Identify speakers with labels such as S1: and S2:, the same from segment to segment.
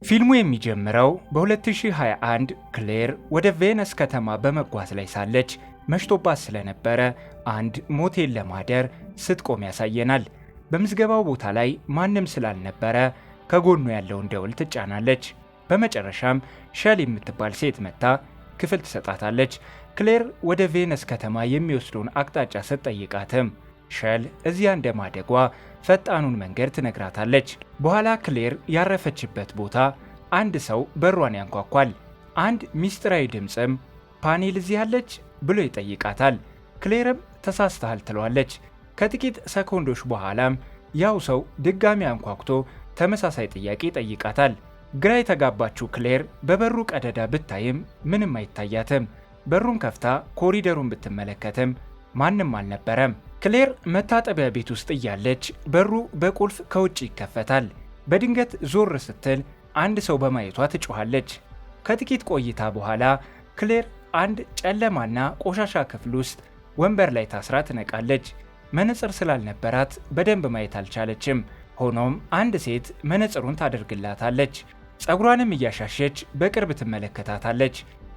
S1: ፊልሙ የሚጀምረው በ2021 ክሌር ወደ ቬነስ ከተማ በመጓዝ ላይ ሳለች መሽቶባት ስለነበረ አንድ ሞቴል ለማደር ስትቆም ያሳየናል። በምዝገባው ቦታ ላይ ማንም ስላልነበረ ከጎኑ ያለውን ደውል ትጫናለች። በመጨረሻም ሸል የምትባል ሴት መጥታ ክፍል ትሰጣታለች። ክሌር ወደ ቬነስ ከተማ የሚወስደውን አቅጣጫ ስትጠይቃትም ሸል እዚያ እንደማደጓ ፈጣኑን መንገድ ትነግራታለች። በኋላ ክሌር ያረፈችበት ቦታ አንድ ሰው በሯን ያንኳኳል። አንድ ሚስጥራዊ ድምፅም ፓኔል እዚህ አለች ብሎ ይጠይቃታል። ክሌርም ተሳስተሃል ትለዋለች። ከጥቂት ሰኮንዶች በኋላም ያው ሰው ድጋሚ አንኳኩቶ ተመሳሳይ ጥያቄ ይጠይቃታል። ግራ የተጋባችው ክሌር በበሩ ቀዳዳ ብታይም ምንም አይታያትም። በሩን ከፍታ ኮሪደሩን ብትመለከትም ማንም አልነበረም። ክሌር መታጠቢያ ቤት ውስጥ እያለች በሩ በቁልፍ ከውጭ ይከፈታል። በድንገት ዞር ስትል አንድ ሰው በማየቷ ትጮኻለች። ከጥቂት ቆይታ በኋላ ክሌር አንድ ጨለማና ቆሻሻ ክፍል ውስጥ ወንበር ላይ ታስራ ትነቃለች። መነጽር ስላልነበራት በደንብ ማየት አልቻለችም። ሆኖም አንድ ሴት መነጽሩን ታደርግላታለች። ፀጉሯንም እያሻሸች በቅርብ ትመለከታታለች።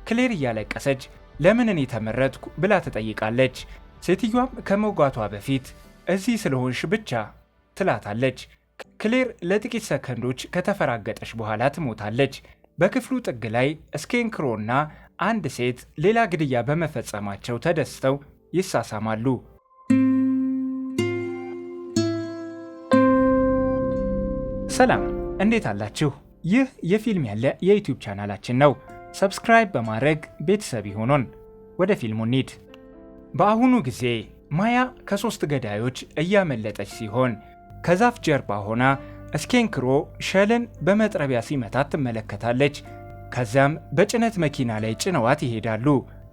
S1: ክሌር እያለቀሰች ለምን እኔ ተመረጥኩ ብላ ትጠይቃለች። ሴትዮዋም ከመውጋቷ በፊት እዚህ ስለሆንሽ ብቻ ትላታለች። ክሌር ለጥቂት ሰከንዶች ከተፈራገጠች በኋላ ትሞታለች። በክፍሉ ጥግ ላይ ስኬንክሮና አንድ ሴት ሌላ ግድያ በመፈጸማቸው ተደስተው ይሳሳማሉ። ሰላም፣ እንዴት አላችሁ? ይህ የፊልም ያለ የዩቲዩብ ቻናላችን ነው። Subscribe በማድረግ ቤተሰብ ይሁኑን። ወደ ፊልሙ እንሂድ። በአሁኑ ጊዜ ማያ ከሶስት ገዳዮች እያመለጠች ሲሆን ከዛፍ ጀርባ ሆና ስኬንክሮ ሸልን በመጥረቢያ ሲመታት ትመለከታለች። ከዚያም በጭነት መኪና ላይ ጭነዋት ይሄዳሉ።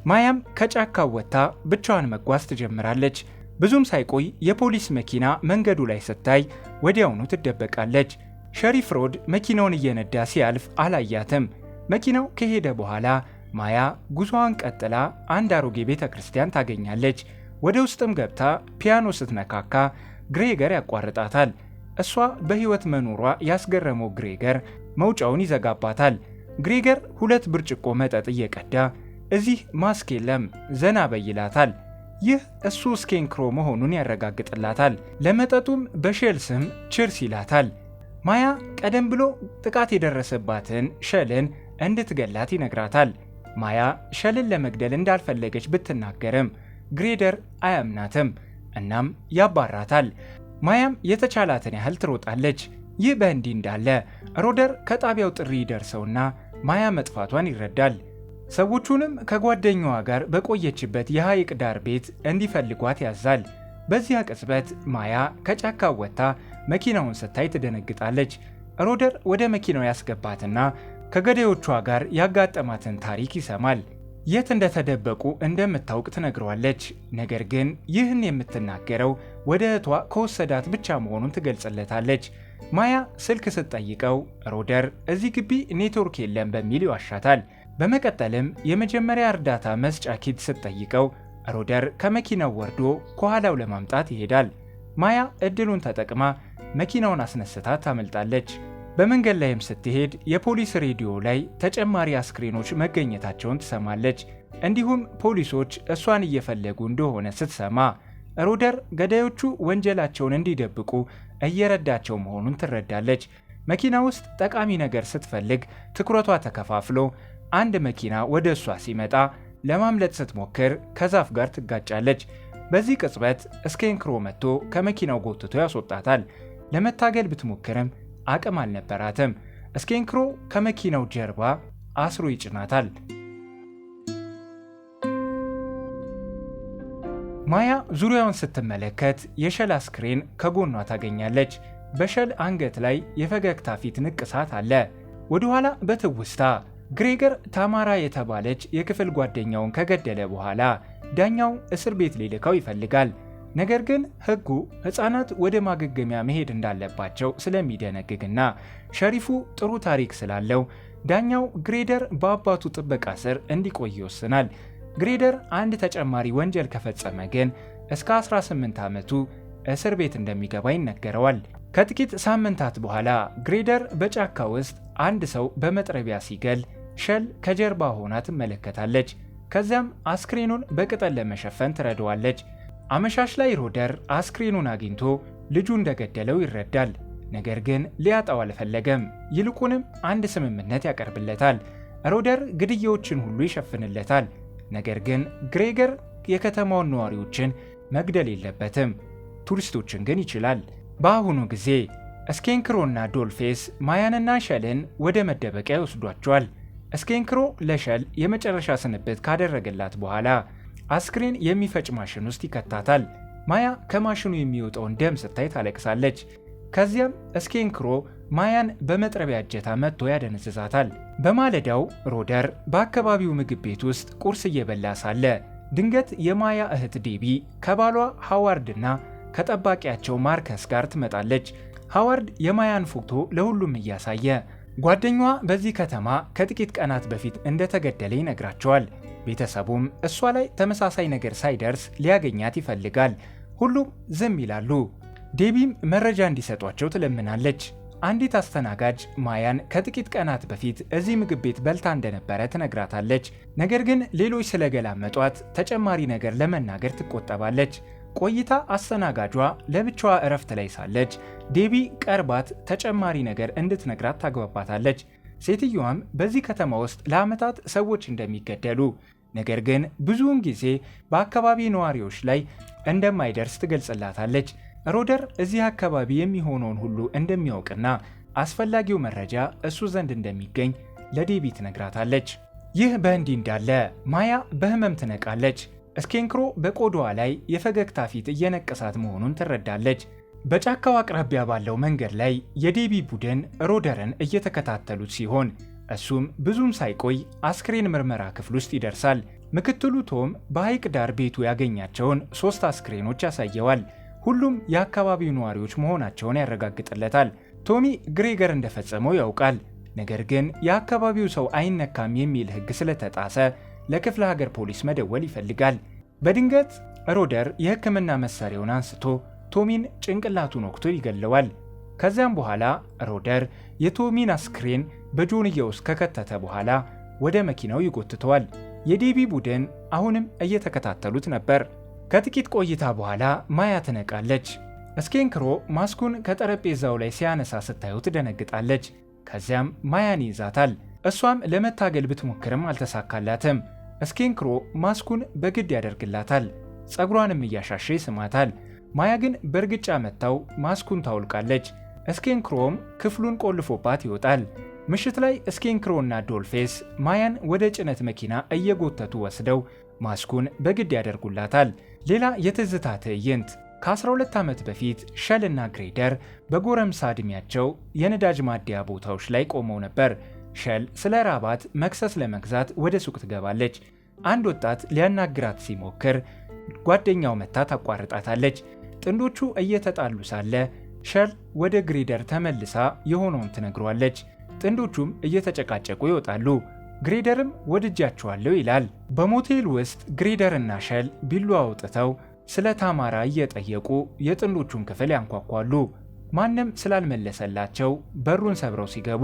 S1: ማያም ከጫካው ወጥታ ብቻዋን መጓዝ ትጀምራለች። ብዙም ሳይቆይ የፖሊስ መኪና መንገዱ ላይ ስታይ ወዲያውኑ ትደበቃለች። ሸሪፍ ሮድ መኪናውን እየነዳ ሲያልፍ አላያትም። መኪናው ከሄደ በኋላ ማያ ጉዞዋን ቀጥላ አንድ አሮጌ ቤተ ክርስቲያን ታገኛለች። ወደ ውስጥም ገብታ ፒያኖ ስትነካካ ግሬገር ያቋርጣታል። እሷ በሕይወት መኖሯ ያስገረመው ግሬገር መውጫውን ይዘጋባታል። ግሬገር ሁለት ብርጭቆ መጠጥ እየቀዳ እዚህ ማስክ የለም፣ ዘና በይ ይላታል። ይህ እሱ ስኬንክሮ መሆኑን ያረጋግጥላታል። ለመጠጡም በሼል ስም cheers ይላታል። ማያ ቀደም ብሎ ጥቃት የደረሰባትን ሸልን እንድትገላት ይነግራታል። ማያ ሸልን ለመግደል እንዳልፈለገች ብትናገርም ግሬደር አያምናትም። እናም ያባራታል። ማያም የተቻላትን ያህል ትሮጣለች። ይህ በእንዲህ እንዳለ ሮደር ከጣቢያው ጥሪ ይደርሰውና ማያ መጥፋቷን ይረዳል። ሰዎቹንም ከጓደኛዋ ጋር በቆየችበት የሐይቅ ዳር ቤት እንዲፈልጓት ያዛል። በዚያ ቅጽበት ማያ ከጫካው ወጥታ መኪናውን ስታይ ትደነግጣለች። ሮደር ወደ መኪናው ያስገባትና ከገዳዮቿ ጋር ያጋጠማትን ታሪክ ይሰማል። የት እንደተደበቁ እንደምታውቅ ትነግረዋለች። ነገር ግን ይህን የምትናገረው ወደ እህቷ ከወሰዳት ብቻ መሆኑን ትገልጽለታለች። ማያ ስልክ ስትጠይቀው ሮደር እዚህ ግቢ ኔትወርክ የለም በሚል ይዋሻታል። በመቀጠልም የመጀመሪያ እርዳታ መስጫ kit ስትጠይቀው ሮደር ከመኪናው ወርዶ ከኋላው ለማምጣት ይሄዳል። ማያ እድሉን ተጠቅማ መኪናውን አስነስታ ታመልጣለች። በመንገድ ላይም ስትሄድ የፖሊስ ሬዲዮ ላይ ተጨማሪ አስክሬኖች መገኘታቸውን ትሰማለች። እንዲሁም ፖሊሶች እሷን እየፈለጉ እንደሆነ ስትሰማ ሮደር ገዳዮቹ ወንጀላቸውን እንዲደብቁ እየረዳቸው መሆኑን ትረዳለች። መኪና ውስጥ ጠቃሚ ነገር ስትፈልግ ትኩረቷ ተከፋፍሎ አንድ መኪና ወደ እሷ ሲመጣ ለማምለጥ ስትሞክር ከዛፍ ጋር ትጋጫለች። በዚህ ቅጽበት ስኬንክሮ መጥቶ ከመኪናው ጎትቶ ያስወጣታል። ለመታገል ብትሞክርም አቅም አልነበራትም። ስኬንክሮ ከመኪናው ጀርባ አስሮ ይጭናታል። ማያ ዙሪያውን ስትመለከት የሸል አስክሬን ከጎኗ ታገኛለች። በሸል አንገት ላይ የፈገግታ ፊት ንቅሳት አለ። ወደኋላ በትውስታ ግሬገር ታማራ የተባለች የክፍል ጓደኛውን ከገደለ በኋላ ዳኛው እስር ቤት ሊልከው ይፈልጋል። ነገር ግን ሕጉ ሕፃናት ወደ ማገገሚያ መሄድ እንዳለባቸው ስለሚደነግግና ሸሪፉ ጥሩ ታሪክ ስላለው ዳኛው ግሬደር በአባቱ ጥበቃ ስር እንዲቆይ ይወስናል። ግሬደር አንድ ተጨማሪ ወንጀል ከፈጸመ ግን እስከ 18 ዓመቱ እስር ቤት እንደሚገባ ይነገረዋል። ከጥቂት ሳምንታት በኋላ ግሬደር በጫካ ውስጥ አንድ ሰው በመጥረቢያ ሲገል ሸል ከጀርባ ሆና ትመለከታለች። ከዚያም አስክሬኑን በቅጠል ለመሸፈን ትረዳዋለች። አመሻሽ ላይ ሮደር አስክሬኑን አግኝቶ ልጁ እንደገደለው ይረዳል። ነገር ግን ሊያጣው አልፈለገም። ይልቁንም አንድ ስምምነት ያቀርብለታል። ሮደር ግድያዎችን ሁሉ ይሸፍንለታል። ነገር ግን ግሬገር የከተማውን ነዋሪዎችን መግደል የለበትም፣ ቱሪስቶችን ግን ይችላል። በአሁኑ ጊዜ ስኬንክሮና ዶልፌስ ማያንና ሸልን ወደ መደበቂያ ይወስዷቸዋል። ስኬንክሮ ለሸል የመጨረሻ ስንብት ካደረገላት በኋላ አስክሬን የሚፈጭ ማሽን ውስጥ ይከታታል። ማያ ከማሽኑ የሚወጣውን ደም ስታይ ታለቅሳለች። ከዚያም ስኬንክሮ ማያን በመጥረቢያ እጀታ መትቶ ያደነዝዛታል። በማለዳው ሮደር በአካባቢው ምግብ ቤት ውስጥ ቁርስ እየበላ ሳለ ድንገት የማያ እህት ዴቢ ከባሏ ሃዋርድና ከጠባቂያቸው ማርከስ ጋር ትመጣለች። ሃዋርድ የማያን ፎቶ ለሁሉም እያሳየ ጓደኛዋ በዚህ ከተማ ከጥቂት ቀናት በፊት እንደተገደለ ይነግራቸዋል። ቤተሰቡም እሷ ላይ ተመሳሳይ ነገር ሳይደርስ ሊያገኛት ይፈልጋል። ሁሉም ዝም ይላሉ። ዴቢም መረጃ እንዲሰጧቸው ትለምናለች። አንዲት አስተናጋጅ ማያን ከጥቂት ቀናት በፊት እዚህ ምግብ ቤት በልታ እንደነበረ ትነግራታለች። ነገር ግን ሌሎች ስለገላመጧት ተጨማሪ ነገር ለመናገር ትቆጠባለች። ቆይታ አስተናጋጇ ለብቻዋ እረፍት ላይ ሳለች ዴቢ ቀርባት ተጨማሪ ነገር እንድትነግራት ታግባባታለች። ሴትየዋም በዚህ ከተማ ውስጥ ለዓመታት ሰዎች እንደሚገደሉ ነገር ግን ብዙውን ጊዜ በአካባቢ ነዋሪዎች ላይ እንደማይደርስ ትገልጽላታለች። ሮደር እዚህ አካባቢ የሚሆነውን ሁሉ እንደሚያውቅና አስፈላጊው መረጃ እሱ ዘንድ እንደሚገኝ ለዴቢ ትነግራታለች። ይህ በእንዲህ እንዳለ ማያ በህመም ትነቃለች። ስኬንክሮ በቆዳዋ ላይ የፈገግታ ፊት እየነቀሳት መሆኑን ትረዳለች። በጫካው አቅራቢያ ባለው መንገድ ላይ የዴቢ ቡድን ሮደርን እየተከታተሉት ሲሆን እሱም ብዙም ሳይቆይ አስክሬን ምርመራ ክፍል ውስጥ ይደርሳል። ምክትሉ ቶም በሐይቅ ዳር ቤቱ ያገኛቸውን 3 አስክሬኖች ያሳየዋል። ሁሉም የአካባቢው ነዋሪዎች መሆናቸውን ያረጋግጥለታል። ቶሚ ግሬገር እንደፈጸመው ያውቃል። ነገር ግን የአካባቢው ሰው አይነካም የሚል ሕግ ስለተጣሰ ለክፍለ ሀገር ፖሊስ መደወል ይፈልጋል። በድንገት ሮደር የሕክምና መሳሪያውን አንስቶ ቶሚን ጭንቅላቱን ወቅቶ ይገለዋል። ከዚያም በኋላ ሮደር የቶሚን አስክሬን በጆንያ ውስጥ ከከተተ በኋላ ወደ መኪናው ይጎትተዋል። የዴቢ ቡድን አሁንም እየተከታተሉት ነበር። ከጥቂት ቆይታ በኋላ ማያ ትነቃለች። ስኬንክሮ ማስኩን ከጠረጴዛው ላይ ሲያነሳ ስታየው ትደነግጣለች። ከዚያም ማያን ይይዛታል። እሷም ለመታገል ብትሞክርም አልተሳካላትም። ስኬንክሮ ማስኩን በግድ ያደርግላታል። ፀጉሯንም እያሻሸ ይስማታል። ማያ ግን በእርግጫ መታው ማስኩን ታውልቃለች። ስኬንክሮም ክፍሉን ቆልፎባት ይወጣል። ምሽት ላይ ስኬንክሮና ዶልፌስ ማያን ወደ ጭነት መኪና እየጎተቱ ወስደው ማስኩን በግድ ያደርጉላታል። ሌላ የትዝታ ትዕይንት ከ12 ዓመት በፊት ሸልና ግሬደር በጎረምሳ ዕድሜያቸው የነዳጅ ማደያ ቦታዎች ላይ ቆመው ነበር። ሸል ስለ ራባት መክሰስ ለመግዛት ወደ ሱቅ ትገባለች። አንድ ወጣት ሊያናግራት ሲሞክር ጓደኛው መታ ታቋርጣታለች። ጥንዶቹ እየተጣሉ ሳለ ሸል ወደ ግሬደር ተመልሳ የሆነውን ትነግሯለች። ጥንዶቹም እየተጨቃጨቁ ይወጣሉ። ግሬደርም ወድጃቸዋለሁ ይላል። በሞቴል ውስጥ ግሬደርና ሸል ቢላዋ አውጥተው ስለ ታማራ እየጠየቁ የጥንዶቹን ክፍል ያንኳኳሉ። ማንም ስላልመለሰላቸው በሩን ሰብረው ሲገቡ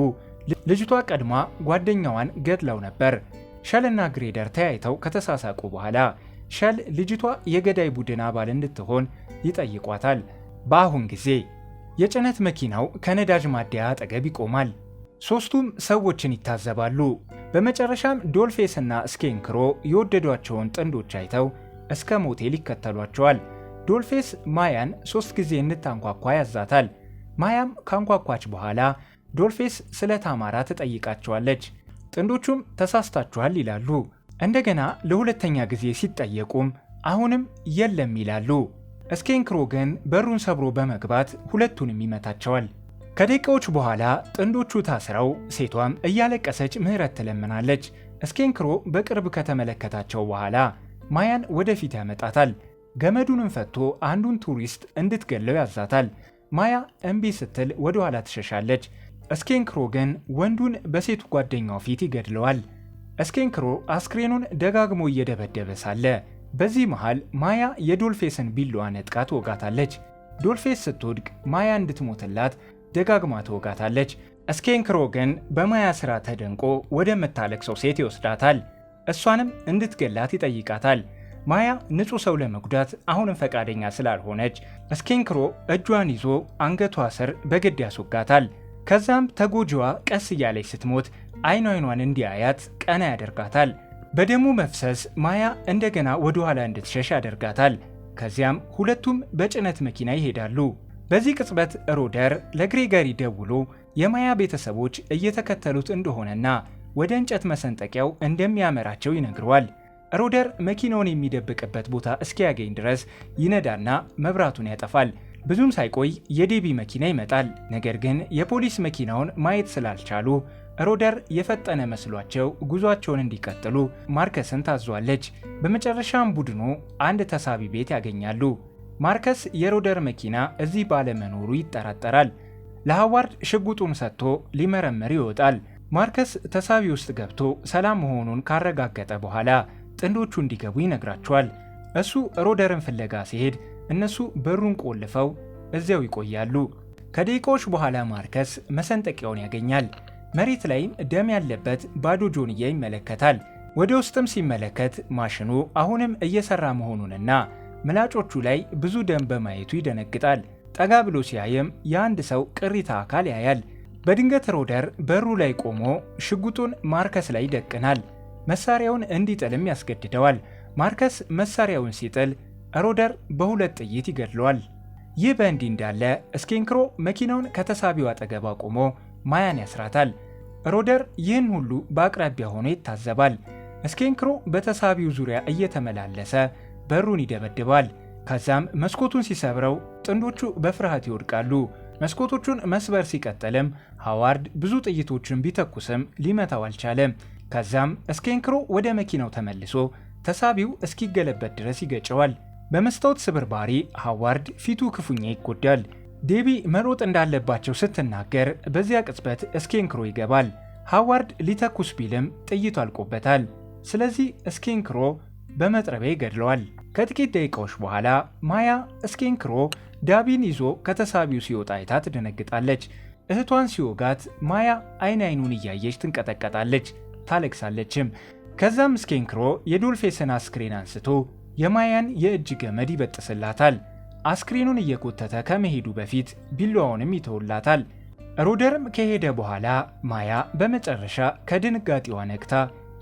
S1: ልጅቷ ቀድማ ጓደኛዋን ገድለው ነበር። ሸልና ግሬደር ተያይተው ከተሳሳቁ በኋላ ሸል ልጅቷ የገዳይ ቡድን አባል እንድትሆን ይጠይቋታል። በአሁን ጊዜ የጭነት መኪናው ከነዳጅ ማደያ አጠገብ ይቆማል። ሶስቱም ሰዎችን ይታዘባሉ። በመጨረሻም ዶልፌስና ስኬንክሮ የወደዷቸውን ጥንዶች አይተው እስከ ሞቴል ይከተሏቸዋል። ዶልፌስ ማያን 3 ጊዜ እንድታንኳኳ ያዛታል። ማያም ካንኳኳች በኋላ ዶልፌስ ስለ ታማራ ትጠይቃቸዋለች። ጥንዶቹም ተሳስታችኋል ይላሉ። እንደገና ለሁለተኛ ጊዜ ሲጠየቁም አሁንም የለም ይላሉ። ስኬንክሮ ግን በሩን ሰብሮ በመግባት ሁለቱንም ይመታቸዋል። ከደቂቃዎች በኋላ ጥንዶቹ ታስረው ሴቷም እያለቀሰች ምህረት ትለምናለች። ስኬንክሮ በቅርብ ከተመለከታቸው በኋላ ማያን ወደፊት ያመጣታል። ገመዱንም ፈቶ አንዱን ቱሪስት እንድትገለው ያዛታል። ማያ እምቢ ስትል ወደ ኋላ ትሸሻለች። ስኬንክሮ ግን ወንዱን በሴቱ ጓደኛው ፊት ይገድለዋል። ስኬንክሮ አስክሬኑን ደጋግሞ እየደበደበ ሳለ በዚህ መሃል ማያ የዶልፌስን ቢላዋ ነጥቃ ትወጋታለች። ዶልፌስ ስትወድቅ ማያ እንድትሞትላት ደጋግማ ትወጋታለች። ስኬንክሮ ግን በማያ ስራ ተደንቆ ወደምታለቅሰው ሴት ይወስዳታል። እሷንም እንድትገላት ይጠይቃታል። ማያ ንጹህ ሰው ለመጉዳት አሁንም ፈቃደኛ ስላልሆነች ስኬንክሮ እጇን ይዞ አንገቷ ስር በግድ ያስወጋታል። ከዛም ተጎጂዋ ቀስ እያለች ስትሞት አይኗ አይኗን እንዲያያት ቀና ያደርጋታል። በደሙ መፍሰስ ማያ እንደገና ወደ ኋላ እንድትሸሽ ያደርጋታል። ከዚያም ሁለቱም በጭነት መኪና ይሄዳሉ። በዚህ ቅጽበት ሮደር ለግሬገሪ ደውሎ የማያ ቤተሰቦች እየተከተሉት እንደሆነና ወደ እንጨት መሰንጠቂያው እንደሚያመራቸው ይነግረዋል። ሮደር መኪናውን የሚደብቅበት ቦታ እስኪያገኝ ድረስ ይነዳና መብራቱን ያጠፋል። ብዙም ሳይቆይ የዴቢ መኪና ይመጣል። ነገር ግን የፖሊስ መኪናውን ማየት ስላልቻሉ ሮደር የፈጠነ መስሏቸው ጉዟቸውን እንዲቀጥሉ ማርከስን ታዟለች። በመጨረሻም ቡድኑ አንድ ተሳቢ ቤት ያገኛሉ። ማርከስ የሮደር መኪና እዚህ ባለመኖሩ ይጠራጠራል። ለሃዋርድ ሽጉጡን ሰጥቶ ሊመረምር ይወጣል። ማርከስ ተሳቢ ውስጥ ገብቶ ሰላም መሆኑን ካረጋገጠ በኋላ ጥንዶቹ እንዲገቡ ይነግራቸዋል። እሱ ሮደርን ፍለጋ ሲሄድ እነሱ በሩን ቆልፈው እዚያው ይቆያሉ። ከደቂቃዎች በኋላ ማርከስ መሰንጠቂያውን ያገኛል። መሬት ላይም ደም ያለበት ባዶ ጆንያ ይመለከታል። ወደ ውስጥም ሲመለከት ማሽኑ አሁንም እየሰራ መሆኑንና ምላጮቹ ላይ ብዙ ደም በማየቱ ይደነግጣል። ጠጋ ብሎ ሲያይም የአንድ ሰው ቅሪተ አካል ያያል። በድንገት ሮደር በሩ ላይ ቆሞ ሽጉጡን ማርከስ ላይ ይደቅናል። መሳሪያውን እንዲጥልም ያስገድደዋል። ማርከስ መሳሪያውን ሲጥል ሮደር በሁለት ጥይት ይገድለዋል። ይህ በእንዲህ እንዳለ ስኬንክሮ መኪናውን ከተሳቢው አጠገብ አቆሞ ማያን ያስራታል። ሮደር ይህን ሁሉ በአቅራቢያ ሆኖ ይታዘባል። ስኬንክሮ በተሳቢው ዙሪያ እየተመላለሰ በሩን ይደበድባል። ከዛም መስኮቱን ሲሰብረው ጥንዶቹ በፍርሃት ይወድቃሉ። መስኮቶቹን መስበር ሲቀጥልም ሃዋርድ ብዙ ጥይቶችን ቢተኩስም ሊመታው አልቻለም። ከዛም ስኬንክሮ ወደ መኪናው ተመልሶ ተሳቢው እስኪገለበጥ ድረስ ይገጨዋል። በመስታወት ስብርባሪ ሃዋርድ ፊቱ ክፉኛ ይጎዳል። ዴቢ መሮጥ እንዳለባቸው ስትናገር በዚያ ቅጽበት ስኬንክሮ ይገባል። ሃዋርድ ሊተኩስ ቢልም ጥይቱ አልቆበታል። ስለዚህ ስኬንክሮ በመጥረቢያ ይገድለዋል። ከጥቂት ደቂቃዎች በኋላ ማያ ስኬንክሮ ዳቢን ይዞ ከተሳቢው ሲወጣ አይታ ትደነግጣለች። እህቷን ሲወጋት ማያ አይን አይኑን እያየች ትንቀጠቀጣለች፣ ታለቅሳለችም። ከዛም ስኬንክሮ የዶልፌስን አስክሬን አንስቶ የማያን የእጅ ገመድ ይበጥስላታል። አስክሬኑን እየጎተተ ከመሄዱ በፊት ቢላዋውንም ይተውላታል። ሮደርም ከሄደ በኋላ ማያ በመጨረሻ ከድንጋጤዋ ነቅታ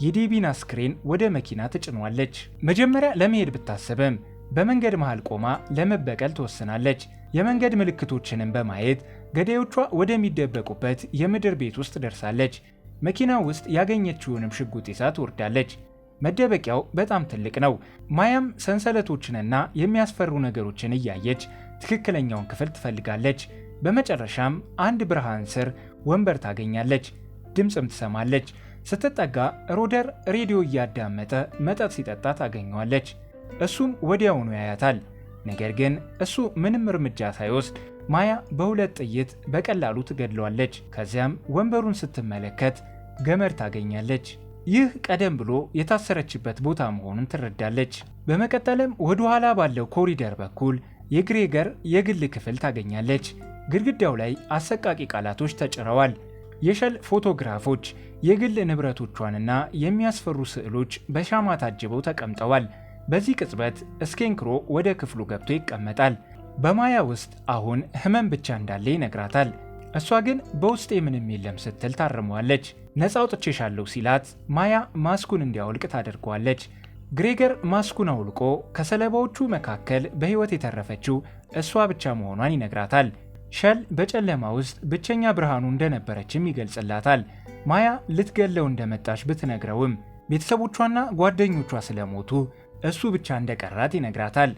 S1: የዴቢን አስክሬን ወደ መኪና ትጭኗለች። መጀመሪያ ለመሄድ ብታስብም በመንገድ መሃል ቆማ ለመበቀል ትወስናለች። የመንገድ ምልክቶችንም በማየት ገዳዮቿ ወደሚደበቁበት የምድር ቤት ውስጥ ደርሳለች። መኪና ውስጥ ያገኘችውንም ሽጉጥ ይዛ ትወርዳለች። መደበቂያው በጣም ትልቅ ነው። ማያም ሰንሰለቶችንና የሚያስፈሩ ነገሮችን እያየች ትክክለኛውን ክፍል ትፈልጋለች። በመጨረሻም አንድ ብርሃን ስር ወንበር ታገኛለች። ድምፅም ትሰማለች። ስትጠጋ ሮደር ሬዲዮ እያዳመጠ መጠጥ ሲጠጣ ታገኘዋለች። እሱም ወዲያውኑ ያያታል። ነገር ግን እሱ ምንም እርምጃ ሳይወስድ ማያ በሁለት ጥይት በቀላሉ ትገድለዋለች። ከዚያም ወንበሩን ስትመለከት ገመድ ታገኛለች። ይህ ቀደም ብሎ የታሰረችበት ቦታ መሆኑን ትረዳለች። በመቀጠልም ወደ ኋላ ባለው ኮሪደር በኩል የግሬገር የግል ክፍል ታገኛለች። ግድግዳው ላይ አሰቃቂ ቃላቶች ተጭረዋል። የሸል ፎቶግራፎች፣ የግል ንብረቶቿንና የሚያስፈሩ ስዕሎች በሻማ ታጅበው ተቀምጠዋል። በዚህ ቅጽበት ስኬንክሮ ወደ ክፍሉ ገብቶ ይቀመጣል። በማያ ውስጥ አሁን ህመም ብቻ እንዳለ ይነግራታል። እሷ ግን በውስጤ ምንም የለም ስትል ታርመዋለች። ነፃ አውጥቼሻለሁ ሲላት ማያ ማስኩን እንዲያወልቅ ታደርገዋለች። ግሬገር ማስኩን አውልቆ ከሰለባዎቹ መካከል በሕይወት የተረፈችው እሷ ብቻ መሆኗን ይነግራታል። ሸል በጨለማ ውስጥ ብቸኛ ብርሃኑ እንደነበረችም ይገልጽላታል። ማያ ልትገለው እንደመጣች ብትነግረውም ቤተሰቦቿና ጓደኞቿ ስለሞቱ እሱ ብቻ እንደቀራት ይነግራታል።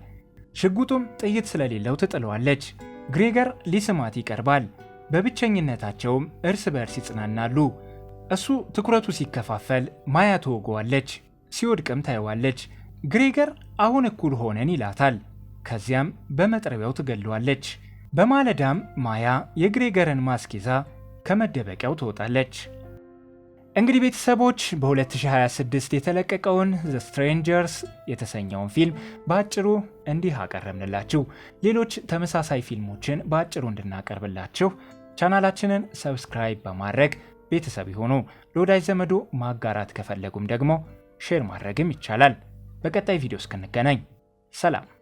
S1: ሽጉጡም ጥይት ስለሌለው ትጥለዋለች። ግሬገር ሊስማት ይቀርባል። በብቸኝነታቸውም እርስ በእርስ ይጽናናሉ። እሱ ትኩረቱ ሲከፋፈል ማያ ትወገዋለች። ሲወድቅም ታየዋለች። ግሬገር አሁን እኩል ሆነን ይላታል። ከዚያም በመጥረቢያው ትገለዋለች። በማለዳም ማያ የግሬገርን ማስክ ይዛ ከመደበቂያው ትወጣለች። እንግዲህ ቤተሰቦች፣ በ2026 የተለቀቀውን The Strangers የተሰኘውን ፊልም በአጭሩ እንዲህ አቀረብንላችሁ። ሌሎች ተመሳሳይ ፊልሞችን በአጭሩ እንድናቀርብላችሁ ቻናላችንን subscribe በማድረግ ቤተሰብ ይሁኑ። ለወዳጅ ዘመዶ ማጋራት ከፈለጉም ደግሞ share ማድረግም ይቻላል። በቀጣይ ቪዲዮ እስክንገናኝ ሰላም።